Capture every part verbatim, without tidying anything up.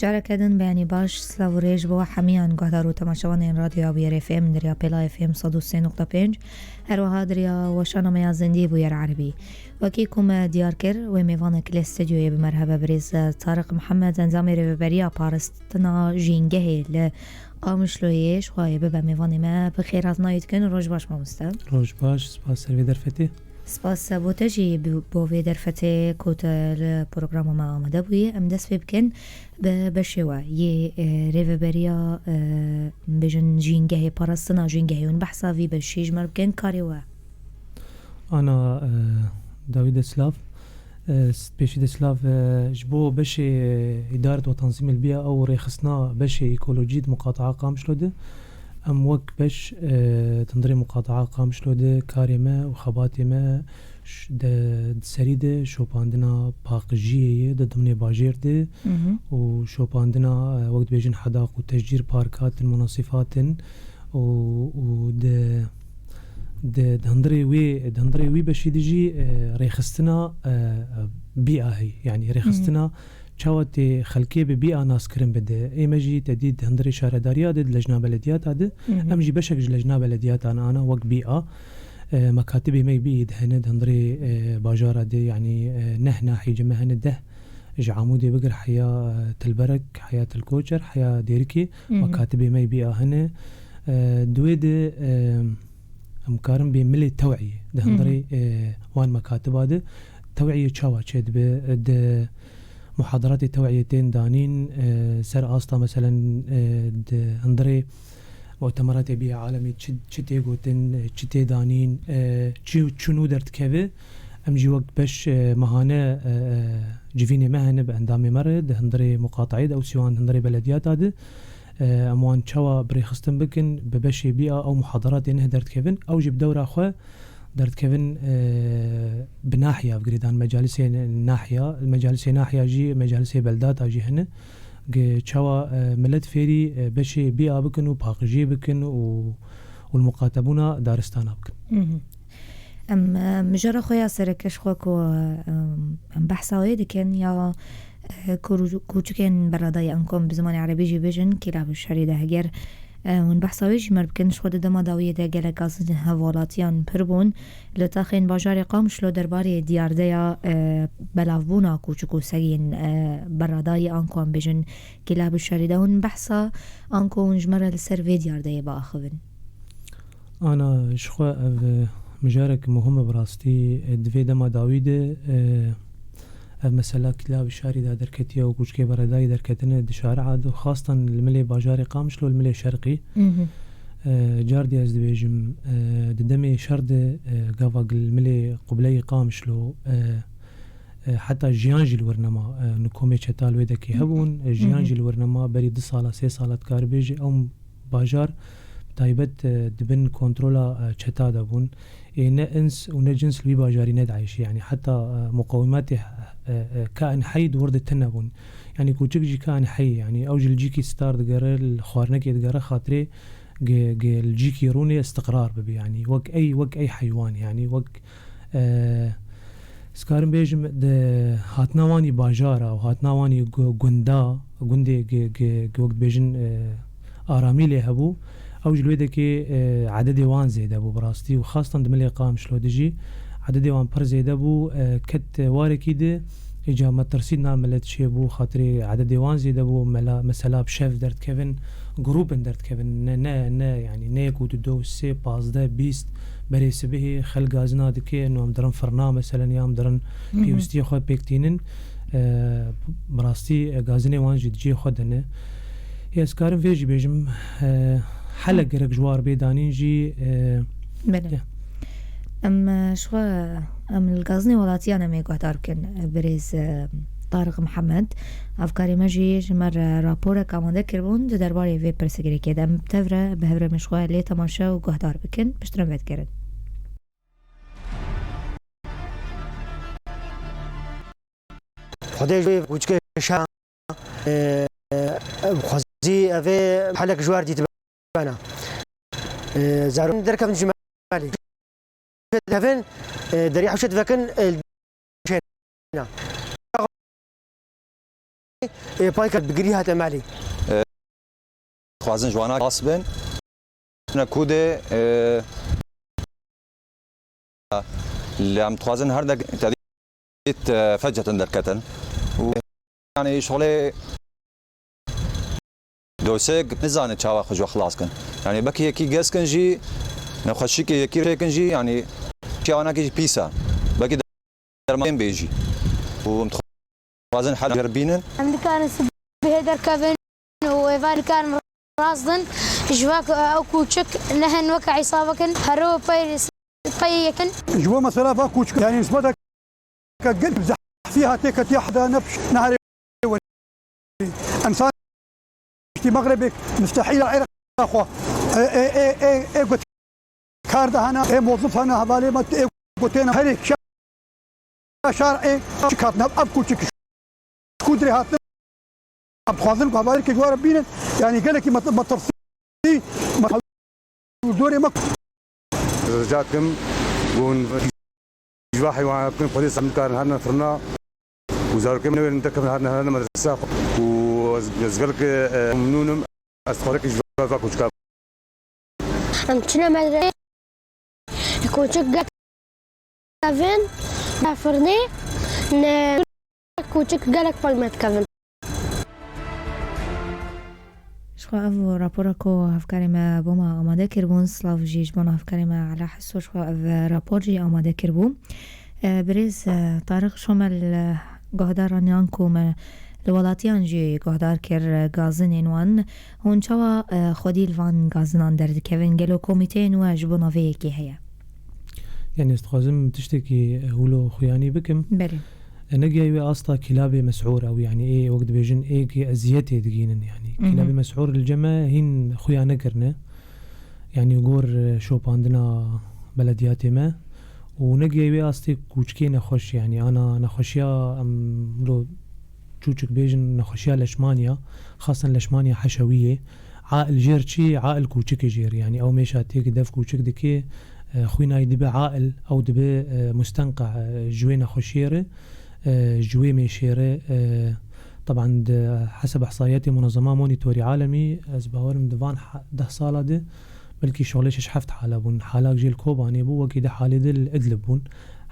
Careke din beyanî baş, silav û rêz bo hemiyan guhdar û temaşevanên Radyoya Bûyer F M, diriya pêla F M sed û sê nokta pênc, her wiha diriya weşana me ya zindî Bûyer Erebî. Wekî ku me diyar kir, wê mêvanek lê stûdyoyê bi merhebe birêz Tariq Mihemed, endamê rêveberiya parastina jîngehê li Qamişloyê, ji xwe yê bibe mêvanê me. Bi xêr hatina wî dikin, roj baş mamoste. Roj baş, spas ser vê derfetê. Spas bo te jî bi, bo vê derfetê ku te li programa me amade bûyî. Em dest pê bikin bi beşê we yê, e, rêveberiya, e, bêjin jîngehê, parastina jîngehê, hûn behsa vî beşî ji me re bikin, karê we. Ana, e, dawî de silav, e, s-, pêşî de silav, e, ji bo beşê, e, îdaret û tanzîmê li biya ew rêxistina beşê ekolojî di muqataa Qamişlo de. Em wek beş, e, di hundirê muqataa Qamişlo de karê me û xebatê me ş-, de, di serî de şopandina paqijiyê ye di dimnê bajêr de Mhm. û şopandina, e, wek dibêjin hedaq û teşcîr parkatin, munasîfatin û, û di, di, di hundirê wê, di hundirê wî beşî de jî, e, rêxistina, e, bîa heye. Yanî rêxistina Mhm. çawa tê xelkê bi bîa naskirin bide. Ê me jî te dît di hundirê şaredariya de, di lejna belediyata de, Mhm. em jî beşek ji lejna belediyata ne ana wek bîa. E, mekatibê me bî de hene di hundirê, e, bajara de, yanî, e, neh nahî ji me hene, deh ji Amûdê bigir heya, e, Tilberek, heya Tilkoçer, heya Dêrikê, Mhm. mekatibê me bîa hene. E, di wê de, e, em karin bê milê teweyê di Hı hı. hundirê, e, wan mekatiba de teweyê çawa çêdibe, di muhadaratê teweyê tên danîn, e, ser asta meselen, e, di hundirê mutemeratê bîya alemî çi, çi tê gotin, e, çi tê danîn, e, çi, çi nû derdikeve. Em jî wek beş, e, mehane, e, e, civînê me hene bi endamê me re di hundirê muqatayê de, ew sî wan di hundirê belediyata de. E, em wan çawa bi rêxistin bikin, bi beşê bîya ew muhadaratê neh derdikevin, ew jî bi dewra xwe derdikevin, e, bi nahiya bi girêdan, mecalisê nahiya, mecalisê nahiya jî, mecalisê beldata jî hene. Gi çawa, e, milet fêrî, e, beşê bîya bikin û paqijiyê bikin û, û li muqatebûna daristana bikin. Mhm. Em, e, mijara xwe ya sereke ji xwe ku, e, em behsa wê dikin ya, e, ku-, kûçikên beradayî, ankom bi zimanê erebî jî bêjin, kîlab û şerî de heger, e, hûn behsa wê jî me bikin, ji xwe di dema dawiyê de gelek gazin hevalatiyan pir bûn. Li taxên bajarê Qamişlo derbarê diyardeya, e, belavbûna kûçik û segên, e, beradayî, ankom bêjin, kîlab û şerî de hûn behsa, anko hûn ji me re li ser vê diyardeyê biaxivin. Ana, ji xwe ev, e, mijarek muhim e bi rastî. E, di vê dema dawî de, e, ev mesela kîlab û şarî de derketiye û kûçikê beredayî derketine di şari'a de, xastan li milê bajarê Qamişlo, li milê şerqî. Mhm. E, cardî ez dibêjim, e, di demê şer de, e, gava li milê qubleyê Qamişlo, e, e, heta jiyan jî li wir nema, e, nikomê çeta li wê dekê hebûn, e, jiyan Mhm. jî li wir nema, berî du sala, sê sala dikaribêjî ew bajar bi taybet, e, di bin kontrola, e, çeta de bûn. Ê ne ins û ne cins li wî bajarî nedayîşî. Yanî heta, e, muqawimetê, e, e, kain heyî di wir de tune bûn. Yanî kûçik jî kain heyî. Yanî ew jî li cîkî star digere, li xwarinekê digere, xatirê ge-, ge-, li cîkî rûnê istiqrar bibe. Yanî wek ey, wek ey heywan. Yanî wek, e, ez karim bêjim, di hatina wanî bajara û hatina wanî gu-, gunda, gundê ge-, ge-, ge-, wek dibêjin, e, aramî lê hebû. Ew ji li wê dekê, e, ededê wan zêde bû bi rastî û xastan di milê Qamişlo de jî ededê wan pir zêde bû. E, ket warekî de, îca metirsî na milet çêbû, xatirê ededê wan zêde bû. Mela, mesela bi şev derdikevin, grûpin derdikevin. Ne, ne, ne, yanî ne yek û du, du, sê, pazdeh, bîst, berê sibihê xelk gazina dike, no em dirin firna, meselen, ya em dirin Hı hı. pêwistiyê xwe pêk tînin. E, bi rastî, e, gazinê wan jî di cihê xwe de ne. Ê, ez karim vê jî bêjim, e, hele Hı. gerek ji war bê danîn jî, e, Belê. ya. Em, e, ji xwe, em li gazinê welatiyan em ê guhdar bikin, e, birêz, e, Tariq Mihemed. Hevkarê me jî ji me re raporek amade kiribûn di derbarê vê pirsgirêkê de. Em tev re bi hev re me ji xwe lê temaşe û guhdar bikin, piştre vedigerin. Xwedê ji wê kûçikê şa, e, e, xwezî evê helek ji wer dîtibena. E, zarok derkevin ji malê. Devin, e, derya hewşet vekin, e, şena. ê payka bi girî hate malê. Dixwazin ji wana xelas bin. Ne kûdê, e, lê em dixwazin her dek tedît, e, fecetin derketin. Û, yani, şixulê dosek nizane çawa xwe ji we xilas kin. Yani, belkî yekî gez kin jî, nexweşîkê yekî çêkin jî, yani, çi anakî jî pîs e. Belkî derman bê jî. Û em dixwazin hel bînin. Em dikarin sibê derkevin û êvar dikarin rast din. Ji vak ew kûçik nehin weke hesab bikin. Hero pey, pey yekin. Ji bo mesela va kûçik, yani nisbeteke gel zehfî hatê ketiye heda ne piş, ne herê werî. Em san piştî Mexribê mistehîla Iraqê xwe. Ê, ê, ê, ê, ê got kar de hene, ê mozif hene, hevalê me ê gotêne herê kişa şarê çi katine ev kûçik ji ku dirê hatine. Em dixwazin ku hevalêkê ji we re bînin, yani gelekî me, me tirsî, me dorê me. Rica dikim, ku hûn ji va heywana bikin, xwedê sem dikarin herine firna û zarokên min wêrin derkevin herine, herine medresa xwe. Û ez, ez gelek, e, memnûn im. Ez xwerekî ji va, va kûçika. Em çine medresê, kûçik gelek kevin, firnê, ne kûçik gelek pey me dikevin. Ji xwe ev rapora ku hevkarê me bo me amade kiribûn, silav jî ji bo hevkarê me Ela Heso ji xwe ev rapor jî amade kiribû. E, birêz, e, Tariq Şomel, e, guhdaran yan ku me li welatiyan jî guhdar kir, e, gazinên wan, hûn çawa, e, xwedî li van gazinan derdikevin? Gelo komîteyên we ji bo navê yekê heye? Yani, ez dixwazim tiştekî, e, wilo xuyanî bikim. Belê. E, negihayî wê asta kîlabê mesûr ew, yani, ê wek dibêjin, ê ki eziyetê digînin, yani. Hı hı. Kîlabê mesûr li cem me hîn xuya nekirine. Yani, gor, e, şopandina belediyatê me û negihayî wê astê kûçikê nexweş, yani, ana nexweşiya, em, lo çûçik bêjin, nexweşiya leşmaniya, xasen leşmaniya heşewiyê. Ail jêr çi? Ail kûçikê jêr, yani, ew mêşa têk dev kûçik dike, e, xwînayî dibe ail, ew dibe, e, mustenqe, e, ji wê nexweşiyê re, e, ji wê mêşê re, e, teban di heseb ihsaiyetê Munezema Monitorî Alemî, ez bawerim di van ha-, deh sala de belkî şolê şeş heft hala bûn. Halak jê li Kobanê bû, wekî di halê de li Idlib bûn.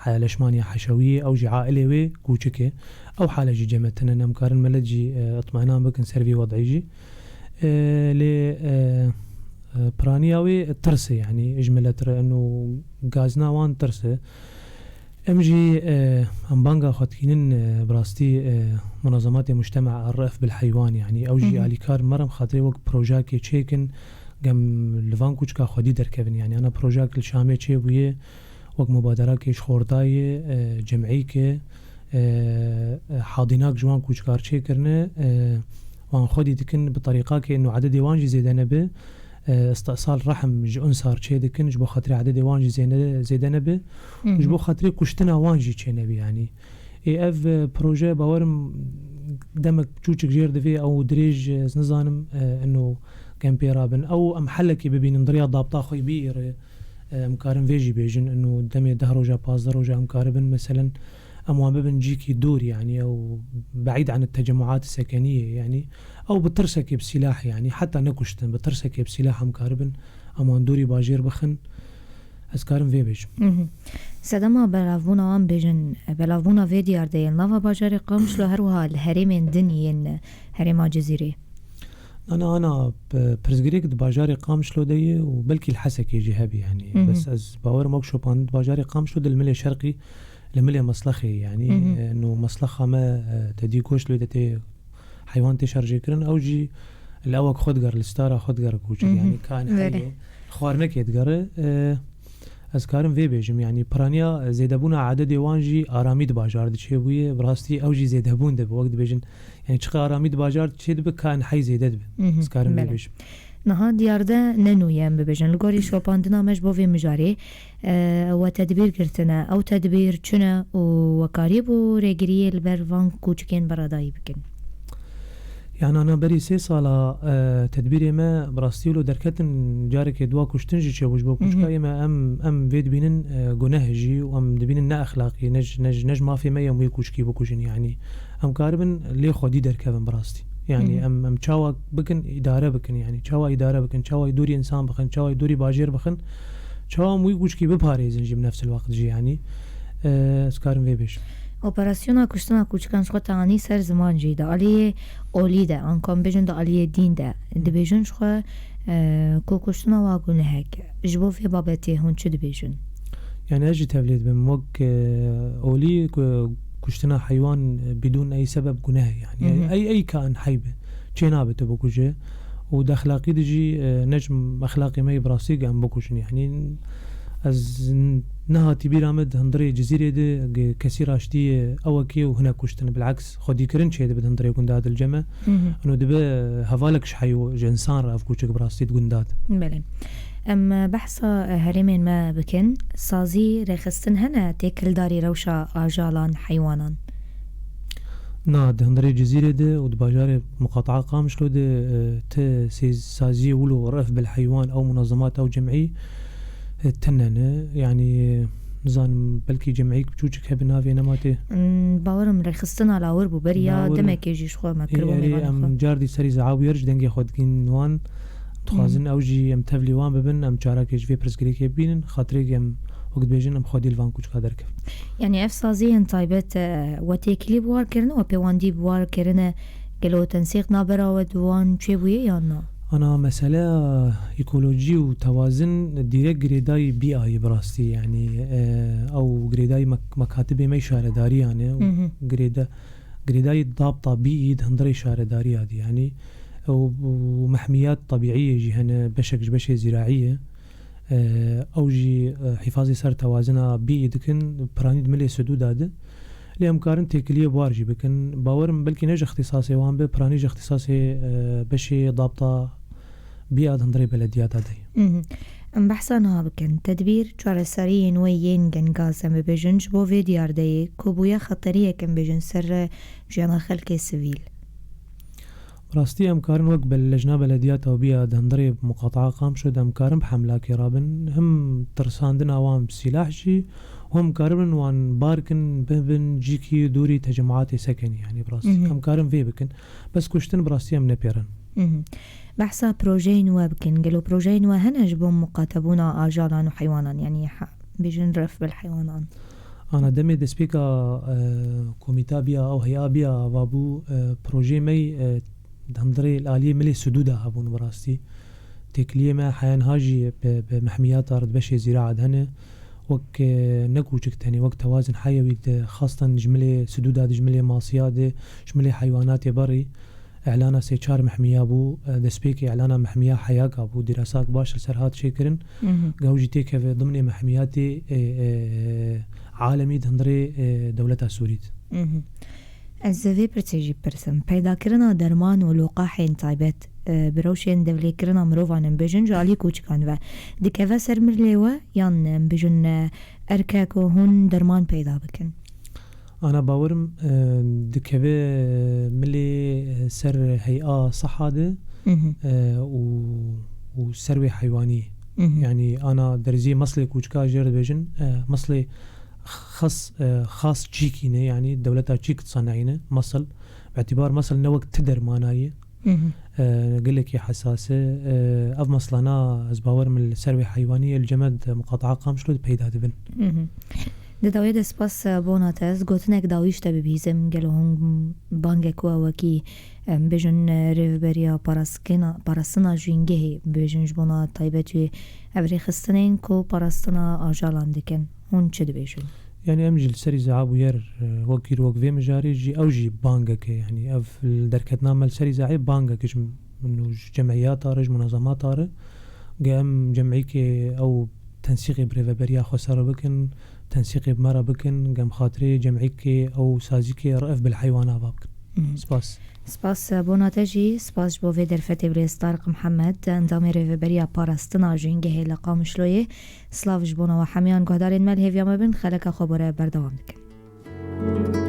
He-, leşmaniya heşewiyê, ew jî ailê wê kûçik e. Ew hale jî cem me tine, em karin milet jî, e, itminan bikin ser vî wed'î jî. E, lê, e, e, piraniya wê tirs e, yani, ji milet re, eno gazina wan tirs e. Em jî, e, em banga xwe dikînin, e, bi rastî, e, munazematê mujtema ref bil heywan, yani, ew jî Hı hı. alîkar me re, em xatirê wek projeyekê çêkin, gem li van kûçika xwedî derkevin, yani, ana projeyek li Şamê çêbûye, wek mubaderakê ji xortayê, e, cemîyeke, e, e, hadînak ji wan kûçkar çêkirine, e, wan xwedî dikin bi terîqakê ino ededê wan jî zêde nebe, e, îstîsal rehm ji unsar çê dikin, ji bo xatirê ededê wan jî zêne-, zêde nebe, Hı hı. ji bo xatirê kuştina wan jî çê nebe, yanî. Ê, ev, e, proje, bawerim demek çûçik jêr divê, ew dirêj, e, ez nizanim, e, ino em pê rabin. Ew em helekê bibînin, di riya dabta xwe bî re, e, em karin vê jî bêjin, ino demê deh roja, pazdeh roja em karibin, meselen, em wan bibin cîkî dûr, yanî, ew beîd an tecamuat sekeniyê, yanî, ew bi tirsekê bi sîlah, yanî, heta nekuştin, bi tirsekê bi sîlah em karibin, em wan dûrî bajêr bixin. Ez karim vê bêjim. Mhm. Sedema belavbûna wan bêjin, belavbûna vê diyardeyê li nava bajarê Qamişlo, her wiha li herêmên din yên herêma Cizîrê? Na, na, ana, p-, pirsgirêk di bajarê Qamişlo de ye û belkî li Hesekê jî hebî, yanî. Mhm. Bes ez bawerim wek şopandin di bajarê Qamişlo de li milê şerqî, li milê Meslexê, yanî, Mhm. e, no Meslexa me, e, te dî goşt lê de tê heywan tê şerjê kirin, ew jî li ewek xwe diger, li stara xwe diger kûçik, Mhm. yanî kan Belê. heyê xwarinekê digere. E, ez karim vê bêjim, yanî piraniya zêdebûna ededê wan jî aramî di bajar de çêbûye, bi rastî ew jî zêdebûn dibe, wek dibêjin, yanî çiqa aramî di bajar de çêdibe, kan hey zêde dibe. Mhm. Ez karim vê Belê. bêjim. Niha diyarde ne nû ye, em bibêjin. Li gorî şopandina me ji bo vê mijarê, e, we tedbîr girtine. Ew tedbîr çi ne û we karîbû rêgiriyê li ber van kûçikên beradayî bikin? Yani ana berî sê sala, e, tedbîrê me bi rastî wilo derketin, carekê dua kuştin jî çêbû ji bo kuşka. Hı hı. Ê me em, em vê dibînin, e, guneh jî û em dibînin ne exlaqî, ne ji, ne ji, ne ji mafê me ye em wî kuşkî bikujin yani. Em karibin lê xwedî derkevin bi rastî. Yani Hı hı. em, em çawa bikin, îdare bikin yani. Çawa îdare bikin, çawa dûrî însan bixin, çawa dûrî bajêr bixin, çawa em wî kuşkî biparêzin jî bi nefsil wext jî yani. E, ez karim vê bêjim. Operasyona kuştina kûçikan ji xwe te anî ser ziman jî di aliyê olî de, ankan bêjin di aliyê dîn de dibêjin ji xwe, e, ku kuştina wa gunehek. Ji bo vê babetê hûn çi dibêjin? Yani ez jî tevlê dibim. Wek, e, olî ku kuştina heywan, e, bidûn ey sebeb guneh e yani. Hı hı. Ey, ey kain hey be. Çê nabe tu bikuje. Û di exlaqî de jî, e, ne ji exlaqê me yê bi rastî em bikujin. Yani ez n-, nehatî bîra me di hundirê Cizîrê de ge-, kesî raştî, e, ewekê û hinek kuştin. Bileks xwedîkirin çêdibe di hundirê gunda Dilceme. Hı hı. Ino dibe hevalek ji heyw-, ji însan re ev kûçik bi rastî di gunda de. Belê. Em behsa herêmên me bikin. Sazî rêxistin hene têkildarî rewşa ajalan, heywanan? Na, di hundirê Cizîrê de û di bajarê muqataa Qamişlo de, e, ti sêz-, saziyê wilo ref bil heywan ew munazemat ew cemî, e, tine ne. Yani, nizanim, belkî cemîyek biçûçik hebe navê nema tê. Hmm, bawerim rêxistina lawir bû, beriya Lawir. demekê jî ji xwe me Ê, kiribû erê, mêvana xwe. Em cardî serî zehabûyer ji dengê xwe digîn wan. Dixwazin Hmm. ew jî em tevlî wan bibin, em çarakê ji vê pirsgirêkê bibînin, xatirê em wek dibêjin em xwedî li van kûçika derkevin. Yani ev saziyên taybet, e, we têkilî bi war kirine, we pêwendî bi war kirine, gelo tensîq navbera we di wan çêbûye yan na? Ana meseleya ekolojî û tewazin dîrek girêdayî bîayê bi rastî, yani, e, ew girêdayî mek-, mekatibê me yê şaredariyan e û Hı hı. girêda-, girêdayî dabta bîî di hundirê şaredariya de, yani, û, û mehmiyat tebîî yê jî hene, beşek ji beşê zîraî ye. E, ew jî, e, hîfazê ser tewazina bîî dikin, piranî di milê sidûda de. Lê em karin têkiliyê bi war jî bikin. Bawerim belkî ne ji ixtîsasê wan be, piranî ji ixtîsasê, e, beşê dabta bîya di hundirê belediyata de ye. Mhm. Em behsa niha bikin. Tedbîr çareseriyên we yên gengaz em bibêjin ji bo vê diyardeyê ku bûye xeteriyek em bêjin ser, e, jiyana xelkê sivîl. Bi rastî em karin wek bel-, lejna belediyata û biya di hundirê muqataa Qamişlo de em karin bi hemlakê rabin. Him tirsandina wan bi sîlah jî û him karibin wan bar kin bibin cîkî dûrî tecemaatê sekenî. Yanî bi rastî Mhm. em karin vê bikin. Bes kuştin bi rastî em nepêrin. Mhm. Behsa projeyên we bikin. Gelo projeyên we hene ji bo muqatebûna ajalan û heywanan? Yanî ha-, bêjin ref bil heywanan. Ana demê destpêka, e, komîta biya, ew heya biya, ava bû, e, projeyê me, e, di hundirê li aliyê milê sidûda hebûn bi rastî. Têkiliyê me heya niha jî bi, bi mehmiyata re di beşê zîraa de hene. Wek, e, ne kûçik tenê, wek tewazin heyewî de, xastan ji milê sidûda de, ji milê masiya de, ji milê heywanatê berî. Îlana sê çar mehmiya bû, e, destpêkê îlana mehmiya heyaka bû, dîrasak baş li ser hat çêkirin. Mhm. Gew jî têkeve dimnê mehmiyatê, e, e, alemî di hundirê, e, dewleta Sûrî de. Mhm. Ez vê pirsê jî bipirsim. Peydakirina derman û liqahên taybet, e, bi rewşên devlêkirina mirovan em bêjin ji alî kûçikan ve dikeve ser milê we yan em bêjin, e, erke ku hûn derman peyda bikin? Ana bawerim, e, dikeve milê, e, ser heya siha de, Mhm. e, û, û ser wê heywanî. Mhm. Yanî ana derziyê meslê kûçika jê re dibêjin, e, meslê xas, e, xas çîkî ne, yanî dewleta çîk disanayîne, mesel, bi îtîbar mesel ne wek ti dermana ye. Mhm. E, gelekî hesas e. E, ev meslana ez bawerim li ser wê heywanî ye, li cemed muqataa Qamişlo de peyda dibin. Mhm. Di dawiyê de spas, e, bona te. Ez gotinek dawî ji te bibîzim. Gelo hûn bangek we wekî, em bêjin, e, rêveberiya paraskina-, parastina jîngehê bêjin ji bona taybetî ev rêxistinên ku parastina ajalan dikin. Hûn çi dibêjin? Yani em jî li serî zehabûyer, e, wekî wek vê mijarê jî ew jî bangek e. Yani ev li derketina me li serî zehê bangek e ji min û ji cemiyata re, ji munazemata re. Ge em cemiyekê ew tensîqê bi rêveberiya xweser re bikin, tensîqê bi me re bikin, ge em xatirê cemiyekê ew sazîkê re ev bil heywana ava bikin. Mhm. Spas. Spas, e, bona te jî, spas ji bo vê derfetê birêz Tariq Mihemed, endamê rêveberiya parastina jîngehê li Qamişloyê. Silav ji bona we hemiyan guhdarên me li hêviya me bin, xeleka xwe bore berdewam dikin.